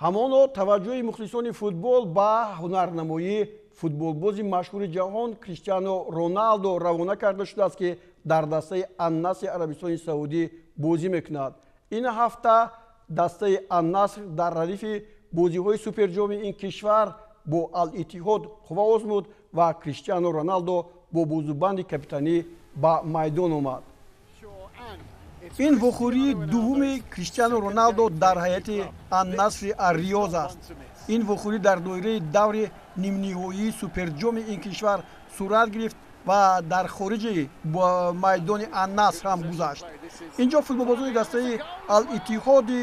Ҳамоно таваҷҷӯҳи мухлисони футбол ба ҳунарнамоии футболбози машҳури ҷаҳон Криштиано Роналдо равона карда шудааст, ки дар дастаи Аннасри Арабистони Саудӣ бозӣ мекунад. Ин ҳафта дастаи Аннаср дар радифи бозиҳои суперҷоми ин кишвар бо Ал-Иттиҳод қувва озмуд ва Криштиано Роналдо бо бозубанди капитанӣ ба майдон омад. Ин вохӯрии дуввуми Криштиано Роналдо дар ҳайати Аннасри Арриёз аст. Ин вохӯрӣ дар доираи даври нимниҳоии суперҷоми ин кишвар сурат гирифт ва дар хориҷи майдони Аннаср ҳам гузашт. Инҷо футболбозони дастаи Ал-Иттиҳоди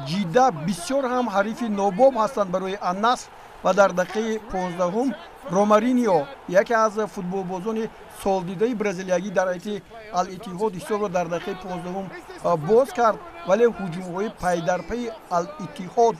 Ҷидда бисёр ҳам ҳарифи нобоб ҳастанд барои Аннаср ва дар дақиқаи 15-ум Ромаринио, яке аз футболбозони солдидаи бразилиягӣ дар ҳайати Ал-Иттиҳод, ҳисобро дар дақиқаи 15-ум боз кард, вале ҳуҷумҳои пайдарпайи Ал-Иттиҳод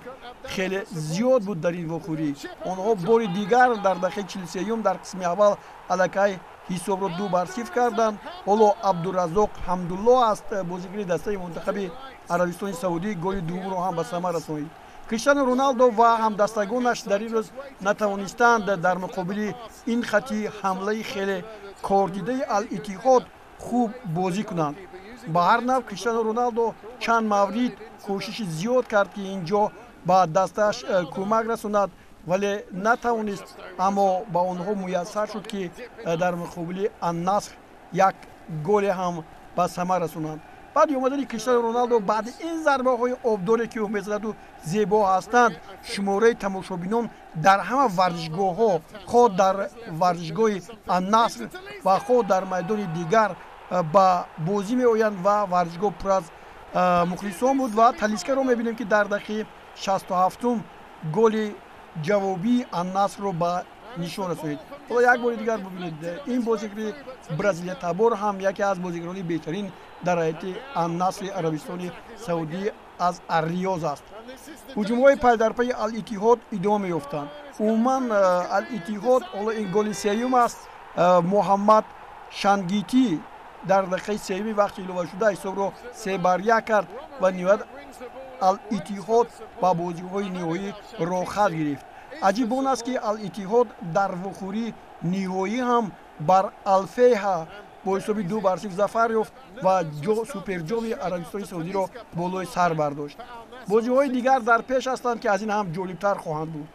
хеле зиёд буд дар ин вохӯрӣ. Онҳо бори дигар дар дақиқаи 43-юм дар қисми аввал аллакай ҳисобро 2-0 карданд. Ҳоло Абдураззоқ Ҳамдулло аст, бозигари дастаи мунтахаби Арабистони Саудӣ, голи дуввумро ҳам ба самар расонид. Криштиано Роналдо ва ҳамдастагонаш дар ин рӯз натавонистанд дар муқобили ин хати ҳамлаи хеле кордидаи Ал-Иттиҳод хуб бозӣ кунанд. Ба ҳар нав, Криштиано Роналдо чанд маврид кӯшиши зиёд кард, ки ин ҷо ба дастааш кӯмак расонад, вале натавонист. Аммо ба онҳо муяссар шуд, ки дар муқобили Аннаср як голе ҳам ба самар расонанд. Баъди омадани Криштиано Роналдо, баъди ин зарбаҳои обдоре, ки ӯ мезададу зебо ҳастанд, шумораи тамошобинон дар ҳама варзишгоҳҳо, хоҳ дар варзишгоҳи Аннаср ва хоҳ дар майдони дигар, ба бозӣ меоянд ва варзишгоҳ пур аз мухлисон буд. Ва Талискаро мебинем, ки дар дақиқаи 67-ум голи ҷавобии Аннасрро ба нишон расонид. Ҳоло як бори дигар бубинед, ин бозигари бразилиятабор ҳам яке аз бозигарони беҳтарин дар ҳайати Аннасри Арабистони Саудӣ аз Арриёз аст. Ҳуҷумҳои пайдарпайи Ал-Иттиҳод идома меёфтанд. Умуман, Ал-Иттиҳод, ҳоло ин голи сеюм аст. Муҳаммад Шангитӣ дар дақиқаи сеюми вақти иловашуда ҳисобро 3-1 кард ва ниҳоят Ал-Иттиҳод ба бозиҳои ниҳоӣ роҳхат гирифт. Аҷиб он аст, ки Ал-Иттиҳод дар вохӯрии ниҳоӣ ҳам бар Алфейҳа бо ҳисоби 2-0 зафар ёфт ва суперҷоми Арабистони Саудиро болои сар бардошт. Бозиҳои дигар дар пеш ҳастанд, ки аз ин ҳам ҷолибтар хоҳанд буд.